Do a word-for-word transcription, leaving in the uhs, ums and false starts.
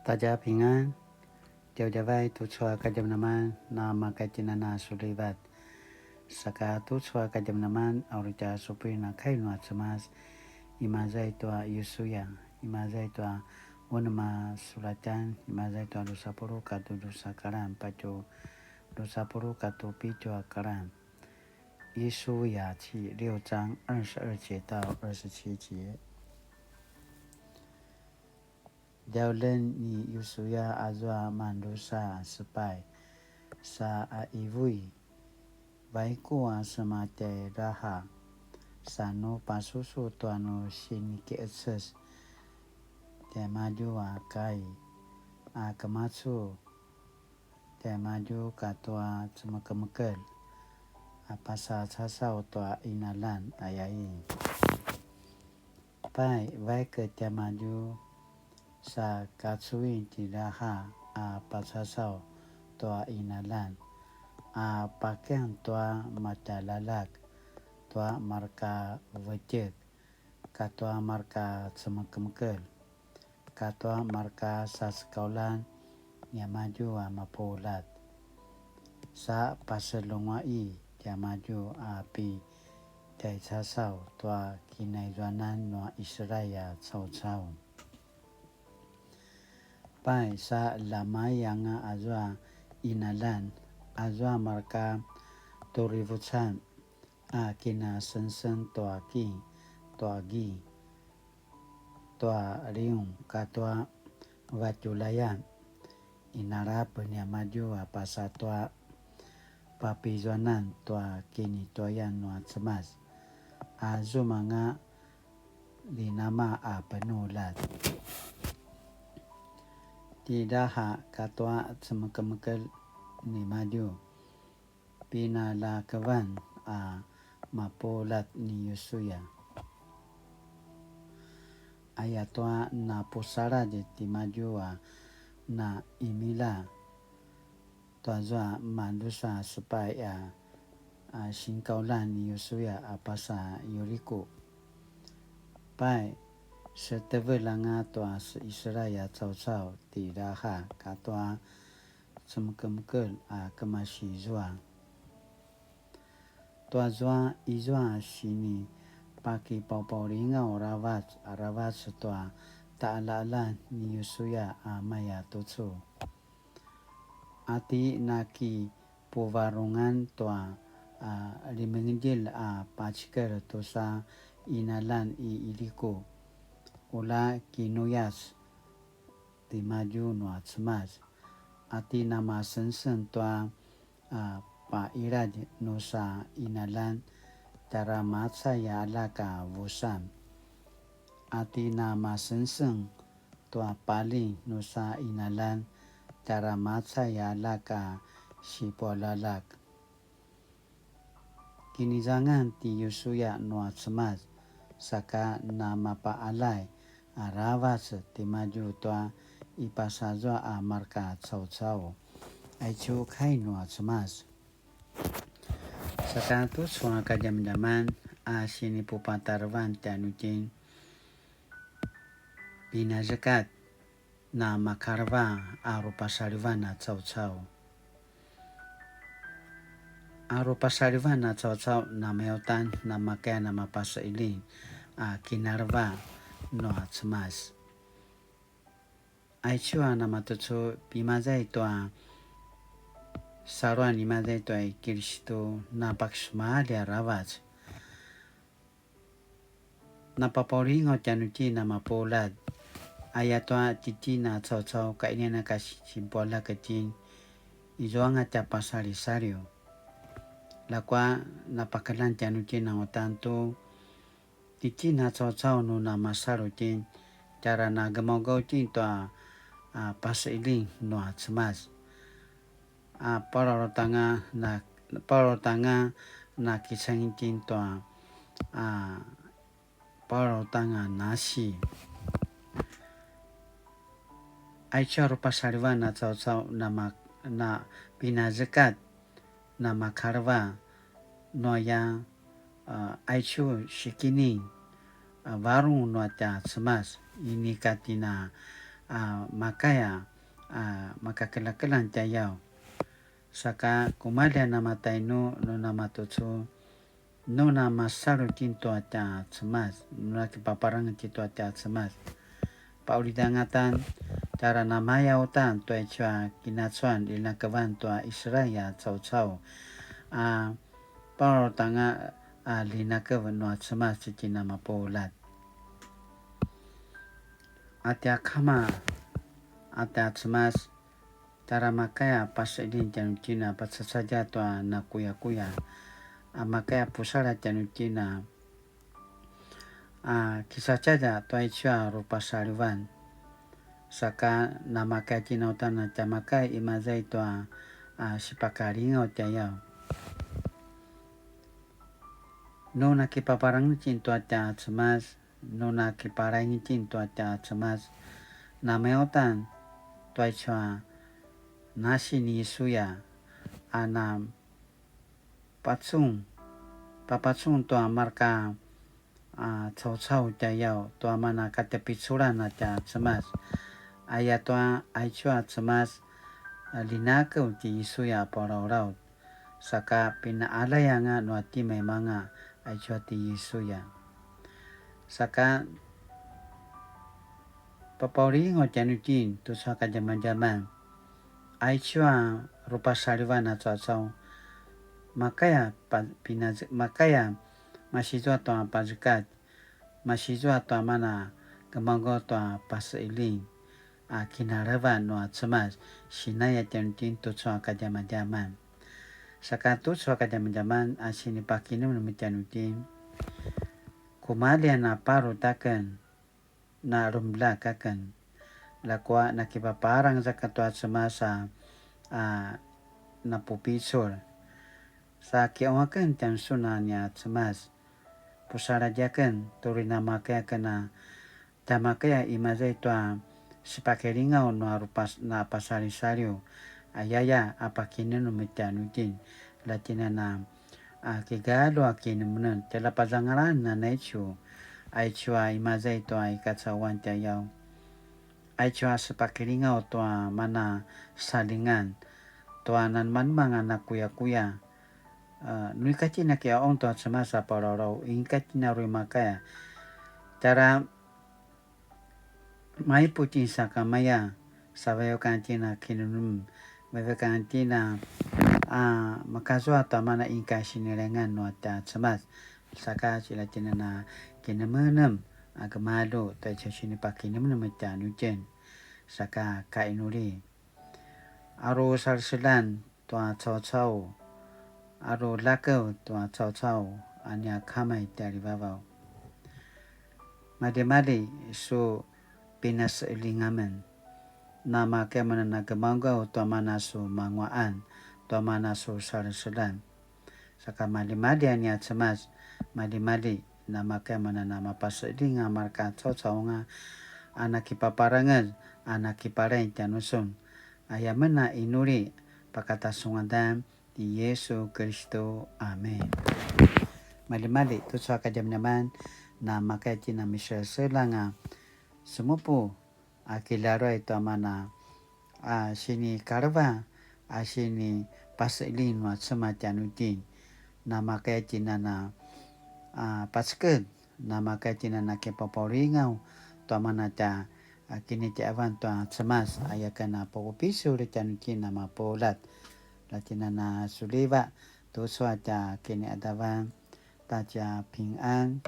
大家平安, djavadjavai tucu a kadjamadjaman na makaitjinana sulivat. Saka tucu a kadjamadjaman a uri tja supuin a kai nua Cemas, imaza i tua Yusuya, imaza i tua unem a sulatjan, imaza i tua drusa puluq katua drusa kalan, patje drusa puluq katua pitju a kalan. 约书亞记六章二十二节到二十七节。 Djaulen ni Yusuya azua mandrusa a sepai, sa a ivui, vaiku a sema tjai Rahab, sa nu pasusu tua nu sinikiqeces tiamadju a kai, a kemacu tiamadju katua cemekemekel a pasacasaw tua qinaljan, ayain. Pai, vaik tiamadju sa kacuin ti Rahab a pasacasaw tua qinaljan, a pakiang tua matjaljaljak, tua marka vetjek, katua marka cemekemekel, katua marka sasekauljan niamadju a mapuljat. Sa paselunguaqi tiamadju a pitjaicasaw tua kinaizuanan nua Israil a caucau. Pai, sa ljamai anga azua qinaljan, azua marka turivucan a kinasengseng tua king, tua ging, tua liung, katua vatjulayan, inalap niamadju a pasa tua papizuanan tua kinituayan nua Cemas, a zumanga linama a penuljat. Ti Rahab katua cemekemekel nimadju, pinaljakevan a mapuljat ni Yusuya. Ayatua napusaladj timadju a na imila tuazua madrusa sepai a, a sinkauljan ni Yusuya a pasa Yuriku. Pai, setevel anga tua Israil a caucau ti Rahab katua cemekemekel a kemasi zua. Tuazua izua sinipakipaupaulingaw aravac, aravac tua taqaljaqaljan ni Yusuya a maya tucu. A ti nakipuvarungan tua, a, limengedjil a pacikel tusa qinaljan i Iliku, ula kinuyas timadju nua Cemas, a ti namasengseng tua, a, paqiladj nusa qinaljan, tjara macay a aljak a vusan, a ti namasengseng tua paling nusa qinaljan, tjara macay a aljak a sipualjaljak. Kinizangan ti Yusuya nua Cemas, saka namapaqaljay aravac timadju tua i pasazua a marka caucau. Aicu kai nua Cemas. Saka tucu a kadjamadjaman a sinipupatarevan tjanuitjen, pinazekat namakaleva a rupasalivan a caucau. A rupasalivan a caucau namayautan namakaya namapasailing a kinaleva nua Cemas. Aicu a namatucu pimazay tua saluan imazay tua i Kilistu napakisumalji aravac. Napapaulingaw tjanuitjen a mapuljat, ayatua tjitjen a caucau kainian a kasinpualjak itjen, izuanga tja pasalisaliw. Ljakua napakeljang tjanuitjen a uta tu tjitjen a caucau nu namasalu itjen, tjara nagemaugaw itjen tua, a, pasailing nua Cemas. A, palalautanga na, palalautanga nakicang itjen tua, a, palalautanga nasi. Aicu a rupasalivan a caucau nama, na pinazekat namakaleva nuaya, a, aicu sikini, a, varung nua tja Cemas, inika tjen a a makaya a makakeljakeljang tjayaw. Saka kumalji a namatainu nu namatucu, nu namasalu itjen tua tja Cemas, nu nakipaparangez itjen tua tja Cemas. Paqulid angata, tjara namaya uta tua aicu a kinacuan ljinakevan tua Israil a caucau, a palalaut anga a ljinakev nua Cemas titjen a mapuljat. A tja Kama, a tja Cemas, tjara makaya paseqeljing tjanuitjen a pacacadja tua nakuyakuya, a makaya pusaladj tjanuitjen a kicacadja tua aicu a rupasalivan. Saka namakaya itjen a uta a tja makaya imaza i tua a sipakalingaw tjayaw. Nu nakipaparangez itjen tua tja Cemas, nu nakipalaing itjen tua tja Cemas, namaya uta tua aicu a nasi ni Yisuya, a na pacun, papacun tua marka a caucau tjayaw tua mana katepiculan a tja Cemas. Ayatua aicu a Cemas, a ljinakev ti Yisuya a palalaut. Saka pinaqaljay anga nua timaimanga aicu a ti Yisuya. Saka papaulingaw tjanuitjen tucu a kadjamadjaman. Aicu a rupasalivan a caucau, makaya pa-, pinaze-, makaya masizua tua pazekatj, masizua tua mana gemaugaw tua paseqeljing a kinalevan nua Cemas, sinaya tjanuitjen tucu a kadjamadjaman. Saka tucu a kadjamadjaman a sinipakinemnem tjanuitjen, kumalji a naparut aken, na lumlak aken. Ljakua nakipaparangez aken tua Cemas a, a napupicul. Sa kiqaung aken tjanusun a nia Cemas. Pusaladj aken, tu uri namakaya aken a tja makaya imaza i tua sipakalingaw nua rupas-, na pasalisaliw, ayaya a pakinemnem tjanuitjen, ljatjinana a kigalju a kinemnem, tjaljapazangalan a naicu, aicu a imaza i tua i kacauan tjayaw, aicu a sipakalingaw tua mana salingan, tua nanemanemanga nakuyakuya, a, nu ika itjen a kiqaung tua Cemas a palalaut, ika itjen a uri makaya. Tjara maipuq itjen sakamaya, sa vaivaik anga itjen a kinemnem, vaivaik anga itjen a, a, makazua tua mana ika sinilengan nua tja Cemas, saka sila itjen a kinemenem a gemalju tua aicu a sinipakinemnem tjanuitjen, saka kainuli. Aru saleselan tua caucau, aru lakev tua caucau a nia Kama i tjalivavaw. Maljimalji su pinaseqeljing amen. Namakaya amen a gemaugaw tua mana su manguaqan, tua mana su saleselan. Saka maljimalji a nia Cemas, maljimalji, namakaya amen a mapaseqeljing a mareka caucau anga a nakipaparangez, a nakipalaing tjanusun. Aya amen a inuli pakata su ngadan ti Yesu Kiristu. Amen. Maljimalji, tucu a kadjamadjaman, namakaya itjen a miseleselang a semupu a kilaruay tua mana a sinikaleva a sinipaseqeljing nua Cemas tjanuitjen. Namakaya itjen a paceked, namakaya itjen a kipapaulingaw tua mana tja a kinitjavan tua Cemas, aya ken a papupicul tjanuitjen a mapuljat. Ljatjinana suliva, tucu a tja kiniqadavan, ta tja pingan.